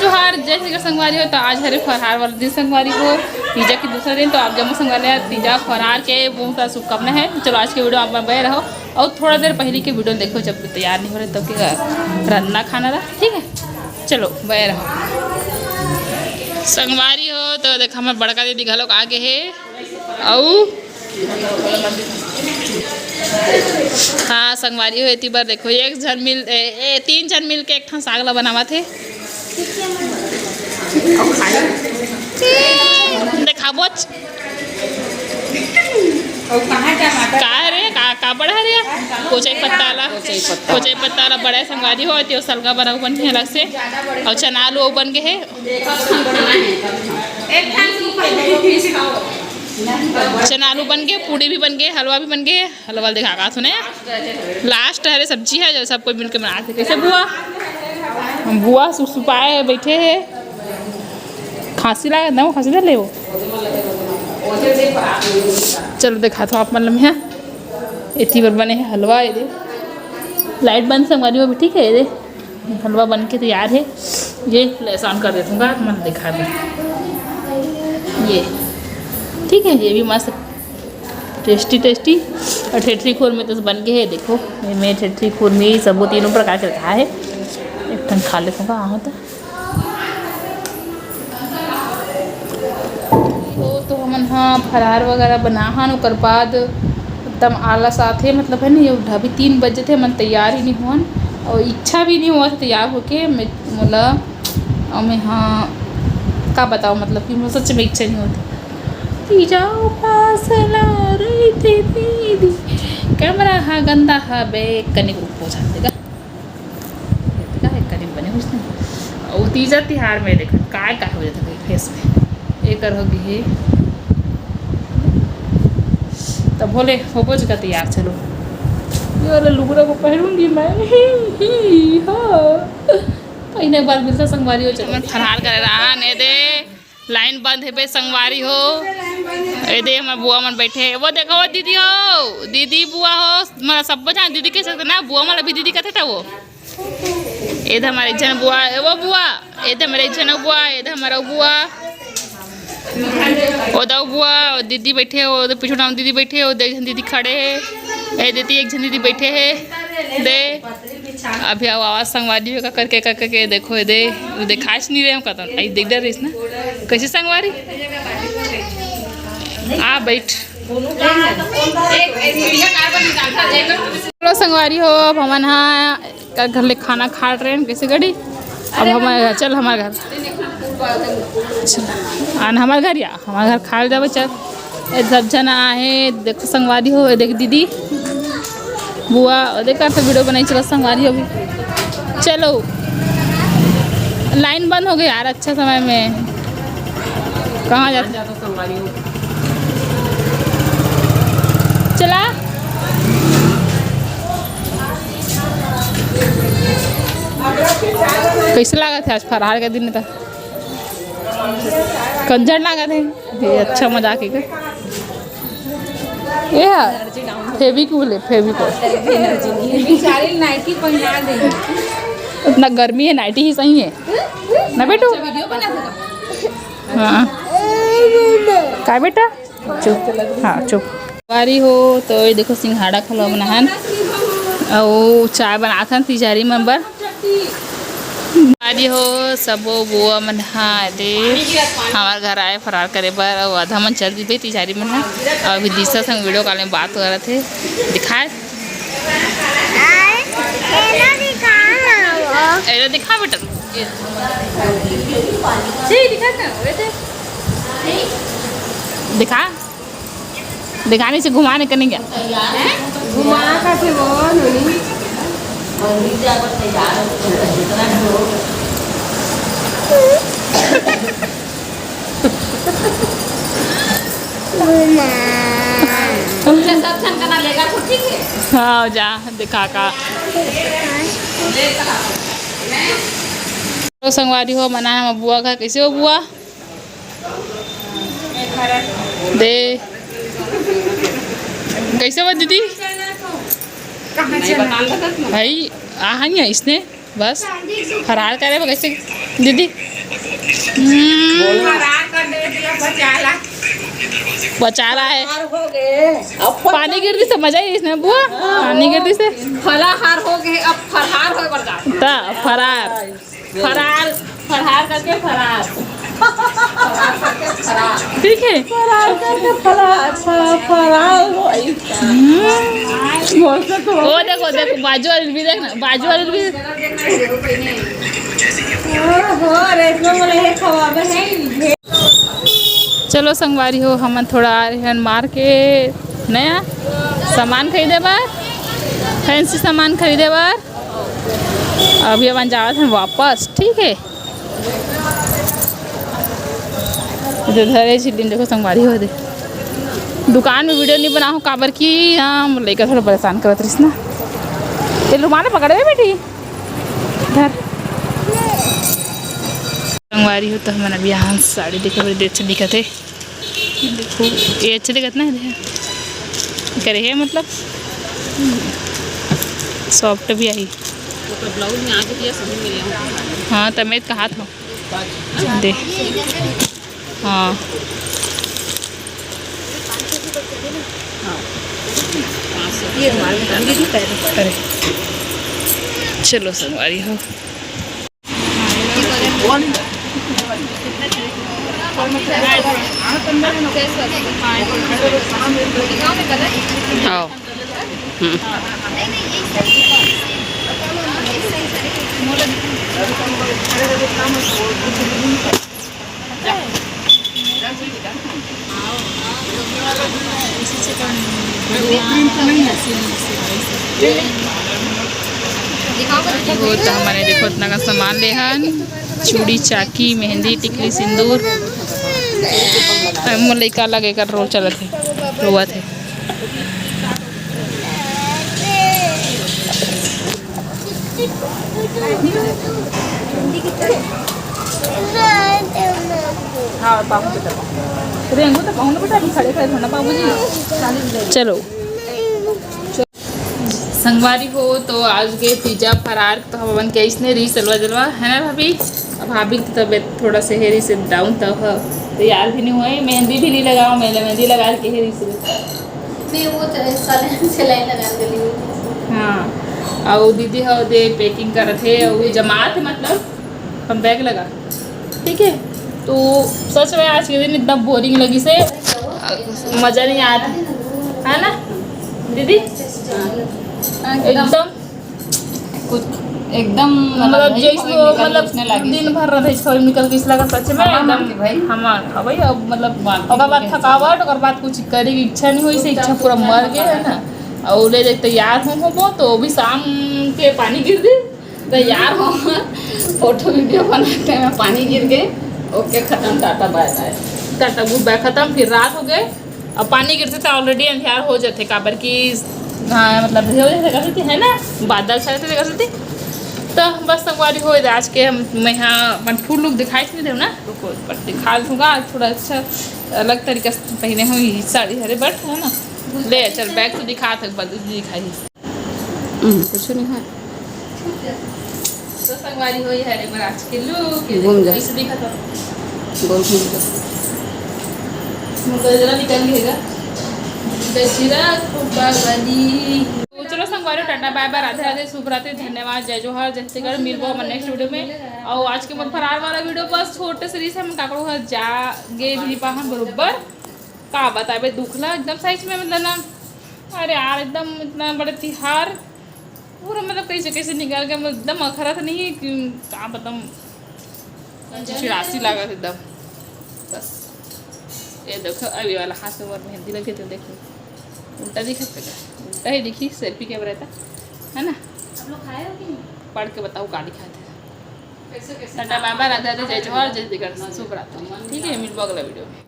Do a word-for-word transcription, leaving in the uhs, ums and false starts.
जोहार, जय छत्तीसगढ़ संगवारी हो। तो आज हरे फरहार वाला दिन संगवारी हो, तीजा के दूसरा दिन। तो आप जम्मो संगवारी तीजा फरहार के बहुत सारा शुभकामना है। तो चलो आज के वीडियो आप बने रहो। और थोड़ा देर पहले के वीडियो देखो, जब तैयार नहीं हो रहे तब के रंधना खाना रहा, ठीक है। चलो बने रहो संगवारी हो। तो देखो हमारे बड़का दीदी घलोक आगे है। अउ हाँ संगवारी हो, एती बर देखो एक झन मिल ए, ए, तीन झन मिल के एक ठन साग ला बनावत हे। देखाबोच। का रे, का, का बड़ा रे? कोचई पत्ता ला, कोचई पत्ता ला बड़ा संगवारी हो, ते सलगा बना बन के अलग से, और चना आलू बन के है। चना आलू बन के, पूड़ी भी बन के, हलवा भी बन के। हलवा दिखा का सुने, लास्ट हरे सब्जी है जो सब कोई मिलके बनाथे। कैसे बुआ? बुआ सुसुपाए बैठे है, खांसी लागे ना, खांसी दे ले वो। चलो दिखा तो आप, मतलब यहाँ एती बर बने है हलवा, ये दे लाइट बंद संगवारी हो भी, ठीक है। ये दे हलवा बन के तैयार है। ये फ्लैश ऑन कर देती हूँ, आप मन दिखा दो। ये ठीक है, ये भी मस्त टेस्टी टेस्टी। और ठेठरी खुरमी तो बन के है, देखो ये में ठेठरी खुरमी सबो तीनों प्रकार के रखा है। एक ठन खा लेते हैं, कहाँ होता। तो, तो हमन हा फरार वगैरह बना हन, ओकर बाद एकदम आलस आथे, मतलब है नहीं, अभी तीन बजे थे, मन तैयार ही नहीं हुआ और इच्छा भी नहीं हुआ था तैयार होके। मैं मोला, और मैं हाँ का बताओ, मतलब कि मोला सच में इच्छा नहीं होती। तीजा उपास ला रही थी दीदी, कैमरा हा गंदा हा बे, कने को पोछा देगा। का है करीब बने हुई इसने। और तीजा तिहार में देखो काय काय हो जाता है फेस में। एक हो गई है। तब बोले हो बोझ का तैयार, चलो। ये वाला लुगड़ा को पहनूंगी मैं। ही, ही, हाँ। पहिने के बाद मिलता संगवारी हो, चलो। फरहार करे रहा ने दे। लाइन बंद हे बे संगवारी हो। ए दे हमर बुआ मन बैठे हे। वो देखो वो दीदी हो, दीदी बुआ हो, मतलब सब जान दीदी कह सकते ना, बुआ मन अभी दीदी कहते था वो। ए दे हमर एक झन बुआ, ए वो बुआ, ए दे हमर एक झन बुआ, ए दे हमर बुआ। ओ दो बुआ, ओ दीदी बैठे हो, ओ दे पीछू नाम दीदी बैठे हो, दे एक झन दीदी खड़े हे। ए दीदी एक झन दीदी बैठे हे। दे अभी आओ आवाज संगवारी हो का करके, का करके देखो, ये दे, वो देखाच नहीं रहे हम कहता हूँ। आई देख डर रहीस ना, कैसे संगवारी? आ बैठ। चलो संगवारी हो, अब हमन हा का घर ले खाना खा रहे हैं, कैसे गड़ी? अब हमारे घर, चल हमारे घर। चल, आन हमारे घर या। हमारे घर खाए जावे चल। ए, सब झन आहे, देख संगवारी हो, देख दीदी, बुआ, और देख तो वीडियो बनाई चलो संगवारी हो भी। चलो, लाइन बंद हो गई यार, अच्छा समय में कहाँ जाते? चला, कैसे लागत है आज फरहार के दिन तक? कंजर लागत है। ये अच्छा मजाक है। ये है फेविकोल है, फेविकोल। बेचारी नाइटी पहना दे। इतना गर्मी है, नाइटी ही सही है ना बेटू? हाँ। काय बेटा? चुप। हाँ, चुप। बारी हो तो ये देखो सिंघाड़ा खलवा बनाहन। अउ चाय बनाथन तिजारी मन बर। बारी हो सबो बुआ मन हा दे हमार घर आए फरार करे बर, अउ आधा मन चल दिबे तिजारी मन हा। अउ अभी दिशा संग वीडियो कॉल में बात करत हे, दिखाए। एला दिखा बेटा। दिखा। दिखाने से घुमाने का नहीं गया। घुमा का थे वो नोनी। हाँ जा दिखा का। तो संगवारी हो मना है बुआ का, कैसे हो बुआ? दे कैसे हो दीदी? भाई आ इसने बस फरार करे कैसे दीदी? हम्म। फरार कर दे दिया, बचा ला। बचा ला है। फरार हो गए। अब पानी गिर दिस त मजा ही इसने बुआ। पानी गिर दिस त फलाहार हो गए, अब फरार हो बर जा। त फरार। फरार, फरार करके फरार। फरार करके फरार। ठीक है। फरार करके फरार, फरार, फरार हो। हम्म। बोल सकते हो। ओ देखो, देखो, बाजू वाली भी देखना, बाजू वाली भी। ओहो, रेशमा मोला ये खवाबे है। चलो संगवारी हो, हमन थोड़ा आ रहे हैं मार्केट, नया सामान खरीदे बर, फैंसी सामान खरीदे बर। अभी हमन जावत हन वापस, ठीक है। इधर धरे छिल्लिन, देखो संगवारी हो दे। दुकान में वीडियो नहीं बनाहूँ, काबर कि हम लइका थोड़ा परेशान करत रहिस ना। ये रुमाल पकड़े बेटी। धर। संगवारी हो, त हमन अभी यहाँ साड़ी देखे बर, अच्छा दिखत हे। देखो, ये अच्छा दिखत ना, ये करे हे, मतलब, सॉफ्ट भी आही। ओकर ब्लाउज में आके दिया, समझ में नहीं आया। हाँ, त मैं कहा था। दे। हाँ। चलो, संगवारी हो। आओ। हम्म। वो तो हमने देखो इतना का सामान ले हन, चूड़ी, चाकी, मेहंदी, टिकली, सिंदूर। अरे मोर लइका लगे कर रो चलत हे, रोवत हे। हाँ, बाबू बेटा, बाबू। रेंगू तो कहूँ ना बेटा, अभी खड़े खड़े थोड़ा बाबूजी। चलो। संगवारी हो, तो आज के पिज्जा फरार तो हमन के अइसने रही, सलवा जलवा, है ना भाभी? अब भाभी की तबीयत थोड़ा सा हेरी से डाउन तो है, तैयार भी नहीं हुए, मेहंदी भी नहीं लगाओ, मैंने मेहंदी लगा के हेरी से। नहीं, वो तो साले सिलाई लगा के ली। हाँ, और दीदी हो दे पैकिंग करत हे, और जमात मतलब हम बैग लगा, ठीक है। तो सच में आज के दिन इतना बोरिंग लगी से, मजा नहीं आया था, है ना दीदी? एकदम कुछ एकदम मतलब जैसे वो, मतलब दिन भर रहते छोरी निकल के, इसलिए सच में एकदम हमार, हाँ भाई, अब मतलब ओकर बाद थकावट, ओकर बाद कुछ करे की इच्छा नहीं हुई से, इच्छा पूरा मर गया है ना। और ले देख तैयार हूँ होबो तो अभी शाम के पानी गिर दे, तैयार हो, फोटो वीडियो बनाते में पानी गिर गए। ओके, खत्म, टाटा बाय बाय। टाटा गुड बाय, खत्म। फिर रात हो गए, अब पानी गिरते तो ऑलरेडी अंधियार हो जाते, काबर कि हाँ, मतलब हो जाते कर सकती है ना, बादल छाए थे कर सकती। तो बस संगवारी हो, आज के हम मैं यहाँ अपन फुल लुक दिखाई नहीं देव ना, रुको, पर दिखा दूंगा आज थोड़ा अच्छा अलग तरीका से पहने हूँ ये साड़ी हरे, बट है ना। ले चल, बैग तो दिखा, थक बदल दिखाई। हम्म, कुछ नहीं है। तो संगवारी हो, ये हरे महाराज के लुक, ये घूम देखो, जा। ऐसे दिखा था। बोल, घूम जा। मुंह का जरा निकल गएगा। गजरा खूब बावली। तो चलो संगवारी, टाटा बाय बाय, राधे राधे, शुभ रात्रि, धन्यवाद, जय जोहार, जय छत्तीसगढ़, मिलबो हमन नेक्स्ट वीडियो में। और आज के मोर फरार वाला वीडियो बस छोटे से रहिस, हम काकरो घर जा गे भी पाहन बरोबर। का बताबे दुख ला एकदम सही में, मतलब ना, अरे यार, एकदम इतना बड़े तिहार पूरा मतलब कैसे कैसे निकल के, मतलब एकदम अखरत नहीं है कि का बताऊँ, चिड़ासी लागत एकदम। बस ये देखो, अभी वाला हाथ में और मेहंदी लगे तो देखो, उल्टा दिखत है का? उल्टा ही दिखी, सेल्फी कैमरा था, है ना? आप लोग खाए हो कि नहीं? पढ़ के बताओ का दिखाते हैं। टाटा बाय बाय, राधे राधे, जय जोहार, जय छत्तीसगढ़, शुभ रात्रि। ठीक है, मिलबो अगला वीडियो में।